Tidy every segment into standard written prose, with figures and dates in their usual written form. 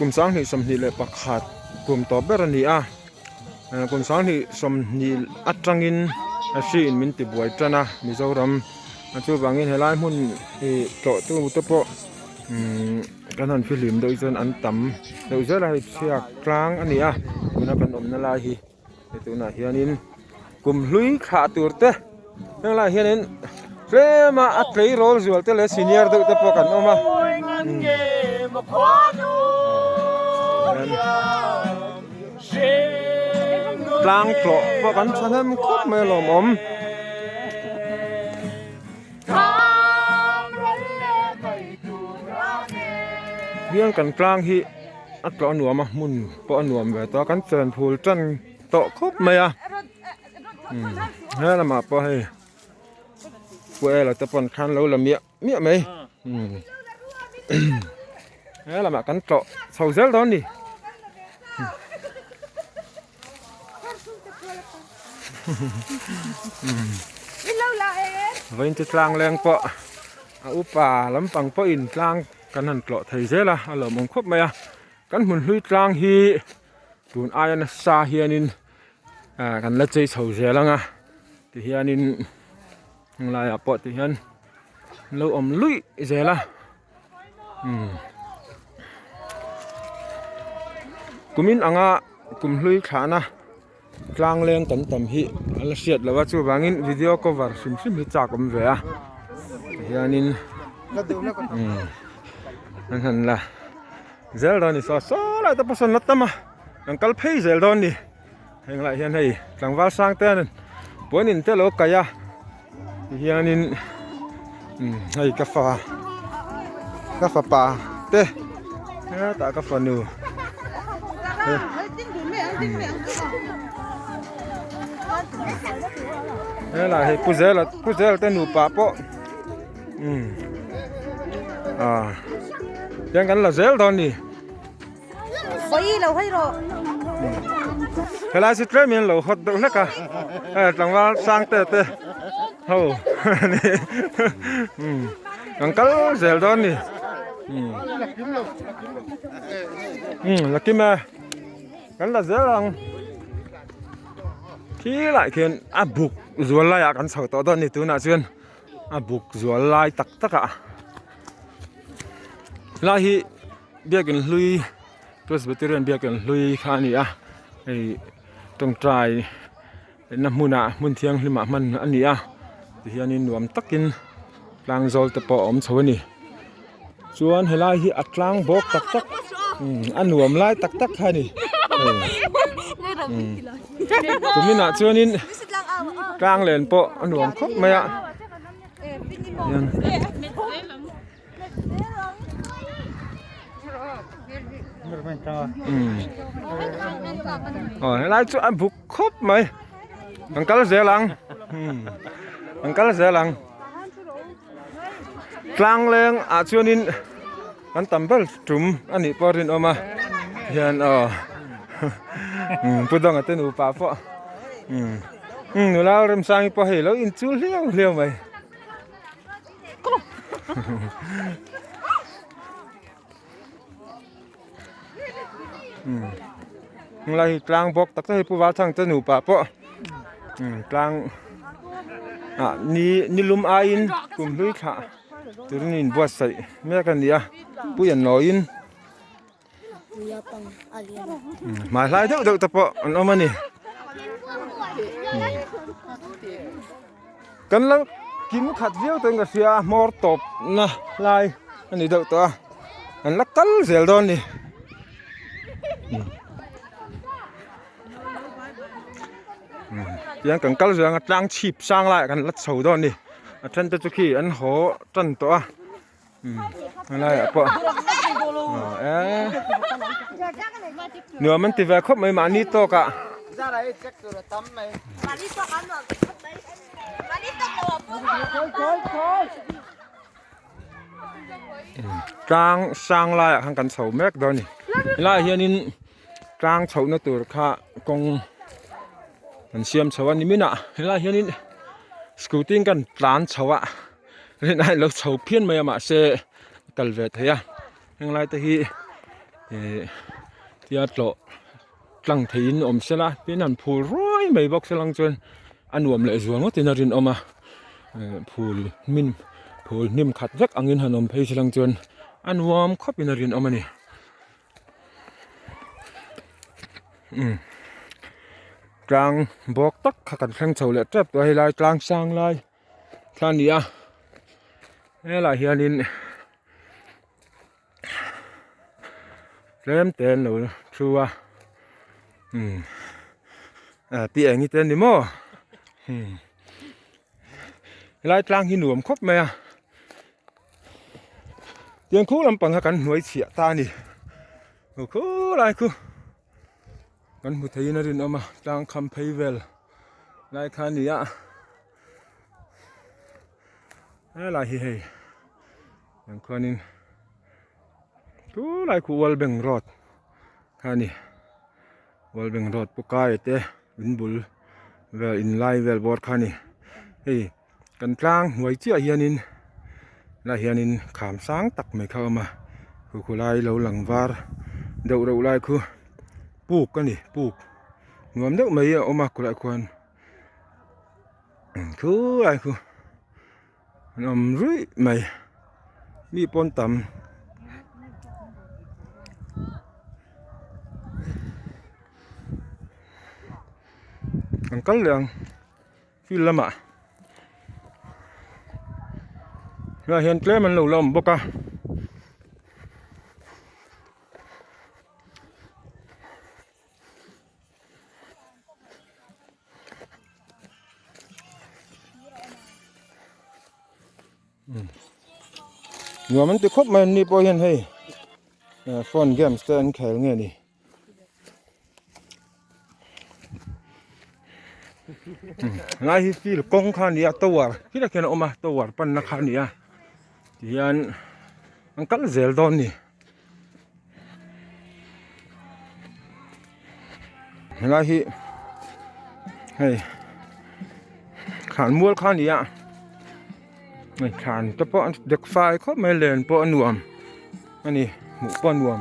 Kum 2021 kum tawp ber a ni a, kum 2020 atangin hri in min ti buai tan a Mizoram a chuvangin helai hmun ih tlawh tu te pawh umm kan han fihlim deuh chuan an tam deuh zel a hei chhiak tlang a ni a tuna kan awmna lai hi. Hei tunah hianin kum hlui thlah tur te heng laiah hianin tlem a a tleirawl zual te leh senior deuh te pawh kan awm a tlang tlawh pawh kan thahnem khawp mai a lawmawm. Hian kan tlang hi. A tlawh a nuam a hmun pawh a nuam ve tawh a kan chen phul tan tawh khawp mai a umm he lamah pawh hei kuela te pawn khan lo la miah miah mai umm he lamah kan tlawh chho zel dawn a ni. Vawiin chu tlang leng pawh a upa lampang pawhin tlang. Kan han tlawh thei zel a, a lawmawm khawp mai a. Kan hmun hlui tlang hi tun aia nasa hianin ah kan la chei chho zel ang a tihianin heng laiah pawh tihian an lo awm luih zel a umm kumin anga kum hlui thlahna. Tlang leng kan tam hi a la hriat loh a chuvangin video cover hrim hrim hi chak awm ve a tihianin umm an han la zel dawn a ni saw saw lai te pawh sawn la tam a an kal phei zel dawn a ni heng lai hian hei tlangval sang te an puan in te lo kaih a tihianin umm hei ka fa ka fapa te hetah ka fanu helai hei pu zela pu zela te nupa pawh umm ah tiang kan la zel dawn a ni. Helai chu tlem in lo hawt deuh hlek a hei tlangval sang te te ho umm an kal zel dawn a ni umm la kim e kan la zel ang khi lai khian a buk zual laiah kan chho tawh dawn a ni tunah chuan a buk zual lai tak tak ah helai hi. Biakin hlui Presbyterian biakin hlui kha a ni a hei tawngtai na hmunah hmun thianghlimah hman a ni a tihianin nuam takin tlang zawl te pawh a awm chho a ni chuan helai hi a tlang bawk tak tak umm a nuam lai tak tak kha a ni kuminah chuanin tlang len pawh a nuam khawp mai a hian. Aw helai chu a buk khawp mai an kal zel ang an kal zel ang tlang leng ah chuanin an tam ber tum a nih pawh a rinawm a hian aw pu danga te nupa pawh nula remsangi pawh hei lo inchul hliau hliau mai. Helai hi tlang bawk tak tak hei Pu Valthang te nupa pawh tlang ah ni ni lum aiin kum hlui thlah turin in buatsaih mek a ni a pui an lawiin hmai hlai deuh deuh te pawh an awm a ni. Kan lo kim khat viau tawhin ka hria a hmawr tawp na lai a ni deuh tawh a an la kal zel dawn a ni tiang kan kal zel anga tlang chhip sang laiah kan la chho dawn a ni a then te chu khi an haw tan tawh a helaiah pawh eh nuam an ti ve khawp mai mahni tawk ah. Tlang sang laiah khan kan chho mek dawn a ni helaiah hianin tlang chhohna tur kha kawng an siam chho a niminah helaiah hianin scooty in kan tlan chho a. Rin ai lo chho phian mai a mahse a kal ve thei a heng lai te hi Ihh tia tlawh tlang theihin awm sela tin an phul ruai mai bawk selang chuan a nuam leh zual ngawtin a rinawm a eh phul hmin phul hnim khat vek angin han awm phei selang chuan a nuam khawpin a rinawm a ni umm tlang bawk tak kha kan thleng chho leh tep tawh a helai tlang sang lai thla a ni a helaiah hianin. Tlem te an lo thu a umm ah pi eng hi te ani maw umm helai tlang hi nuam khawp mai a tiang khu lampang kha kan hnuai chhiah ta a ni aw khulai khu kan hmu theiin a rinawm a tlang kham phei vel lai kha a ni a helai hi hei. Tiang khuanin chu lai khu World Bank Road kha a ni World Bank Road pu kai te in bul vel in lai vel bawr kha a ni hei kan tlang hnuai chiah hianin lai hianin kham sang tak mai kha a awm a khu khu lai lo lang var deuh reuh lai khu puk a ni puk nuam deuh mai a awm a khulaiah khuan khulai khu. An awm ruih mai mi pawn tam an kal leh ang field lamah helaiah hian tlem an lo la awm bawk a. Nuam an ti khawp mai an ni pawh hian hei phone games te an khel nge ni. Lai hi field kawng kha a ni a tower khilaiah khian a awm a tower panna kha a ni a tihian an kal zel dawn a ni. Helai hi hei thlan mual kha a ni a hei thlan te pawh an dek fai khawp mai len pawh a nuam a ni hmuh pawh a nuam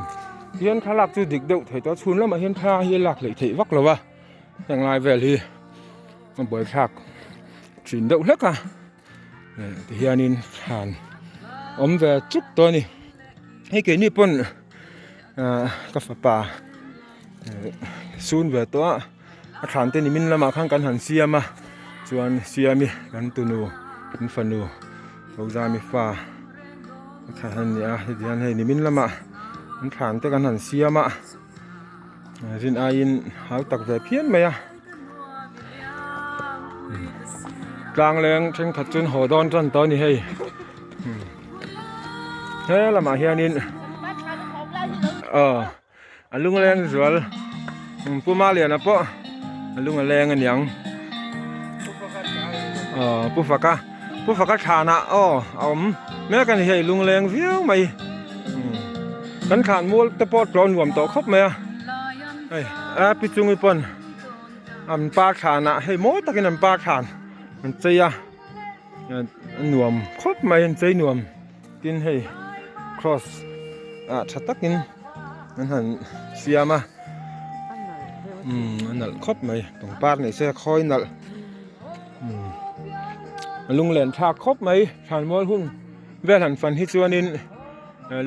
tihian thlalak chu dik deuh thei tawh a chhun lamah hian thla hi a lak hleih theih vak lo a heng lai vel hi a buaithlak thin deuh hlek a. Tihianin thlan awm ve chuk tawh a ni hei keini pawn ahh ka fapa sun ve tawh a a thlan te nimin lamah khan kan han siam a chuan siami kan tunu kan fanu Rozami fa a thlan a ni a heti hian hei nimin lamah an thlan te kan han siam a rin aiin hau tak ve phian mai a. Tlang leng thenkhat chuan haw dawn tan tawh a ni hei he lamah hianin aw a lung leng zual Pu Maliana pawh a lung a leng a niang aw Pu Faka Pu Faka thlanah aw a awm mek a ni hei lung leng viau mai kan thlan mual te pawh tlawn nuam tawh khawp mai a hei a pi chungi pawn. An par thlanah hei mawi takin an par thlan an chei a a nuam khawp mai an chei nuam tin hei cross ah tha takin an han siam a umm a nalh khawp mai pangpar nei se khawi nalh umm a lunglen thlak khawp mai thlanmual hun vel han fan hi chuanin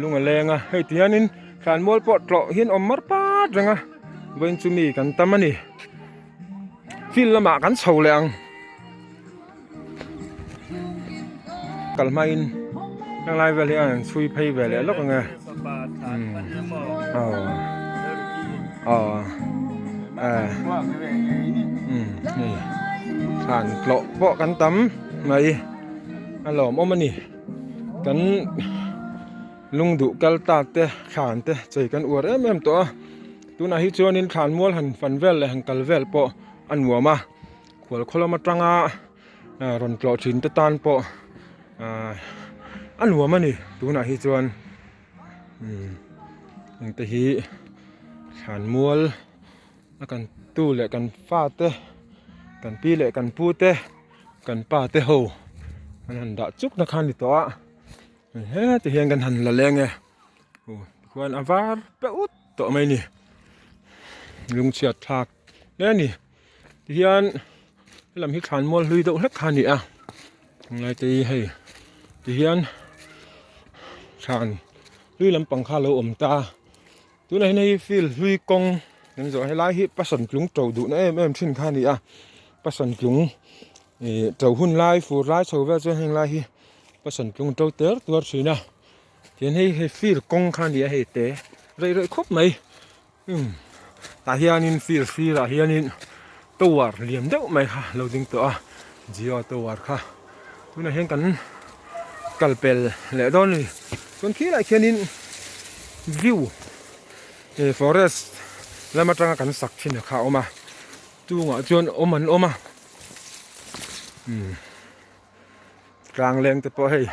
lung a leng a hei ti hianin thlanmual pawh tlawh hian awm mar pat reng a. Vawiin chu mi kan tam a ni. Field lamah kan chho leh ang. Kal hmain heng lai vel hi an chhui phei ve leh lawk ang e. Aw. Aw. Eh. Um hei. Thlan tlawh pawh kan tam mai. A lawmawm a ni. Kan Lungduh kal ta te thlan te chei kan uar em em tawh a tunah hi chuanin thlan mual han fan vel leh han kal vel pawh a nuam a khual khaw lam atanga rawn tlawh thin te tan pawh ahh a nuam a ni tunah hi chuan umm engte hi thlan mual a kan tu leh kan fa te kan pi leh kan pu te kan pa te ho an han dah chuk na kha a ni tawh a. Heti hian kan han la leng e. Aw. Tikhuan a var pe ut tawh mai a ni lungchhiat thlak hle a ni tihian helam hi thlan mual hlui deuh hlek kha a ni a tunlai te hi hei tihian thlan hlui lampang kha a lo awm ta a tunah hian hei field hlui kawng kan zawh helai hi passion tlung to duhna em em thin kha a ni a passion tlung ih to hun lai fur lai chho vel chuan heng lai hi passion tlung to ter tuar thin a. Tihian hei hei field kawng kha a ni a hei te rei reuh khawp mai umm tah hianin field sirah hianin tower lian deuh mai kha a lo ding tawh a jio tower kha tunah hian kan kal pel leh dawn a ni chuan khilaiah khianin view eh forest lam atanga kan sak thin kha a awm a chungah chuan awm an awm a umm. Tlang leng te pawh hei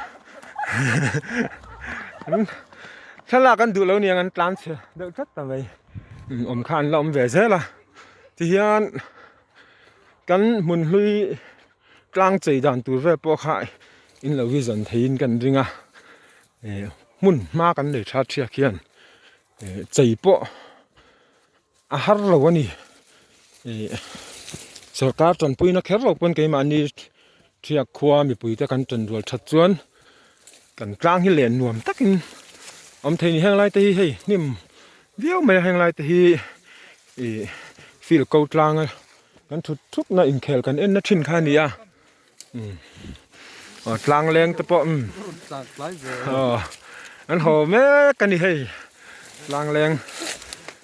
thlalak an duh lo niang an tlan chhe deuh tlat ta mai awm kha an la awm ve zel a tihian kan hmun hlui tlang chei dan tur vel pawh kha in lo vision theiin kan ring a eh hmun hma kan nei tha thiak hian eh chei pawh. A har lo a ni. Ih sorkar tanpuina kher lo pawn keimahni thiak khua mipuite kan tan rual that chuan kan tlang hi len nuam takin awm thei ni. Heng lai te hi hei hnim viau mai a heng lai te hi ih field ko tlanga kan thut thup na inkhel kan en na thin kha a ni a. Umm aw tlang leng te pawh umm aw an haw mek a ni hei tlang leng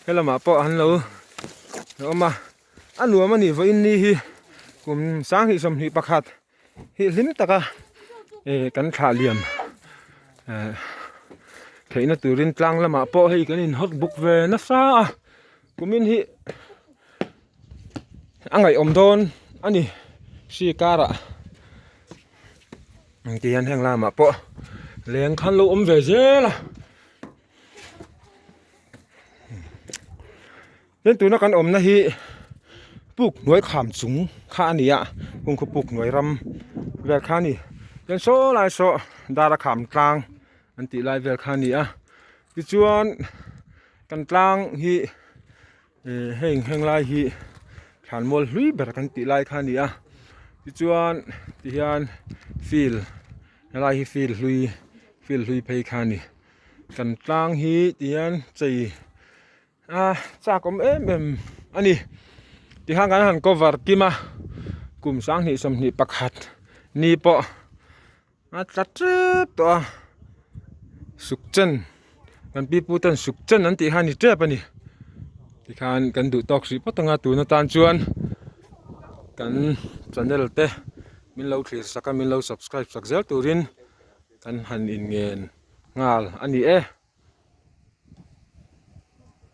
he lamah pawh an lo awm a a nuam a nih vawiin ni hi kum sanghnih 21 hi hlim taka eh kan thlah liam eh theihna turin tlang lamah pawh hei kan inhawt buk ve nasa a kumin hi. A ngaihawm dawn a ni hri karah ti hian heng lamah pawh leng khan lo awm ve zel a tin tuna kan awmna hi puk hnuai kham chung kha a ni a kung khu puk hnuai ram vel kha a ni chuan saw lai saw dar a kham tlang an tih lai vel kha a ni a tichuan kan tlang hi. Ih heng heng lai hi thlanmual hlui ber kan tih lai kha a ni a tichuan tihian field helai hi field hlui field hlui phei kha a ni kan tlang hi tihian chei a chak awm em em a ni tikhan kan han cover kim a kum 2021 ni pawh. A tla tep tawh a suk chen kan pipu ten suk chen an tih kha a ni tep a ni tikhan kan duh tawk hrih phawt ang a tun atan chuan kan channel te min lo thlir sak a min lo subscribe sak zel turin kan han inngen nghal a ni e.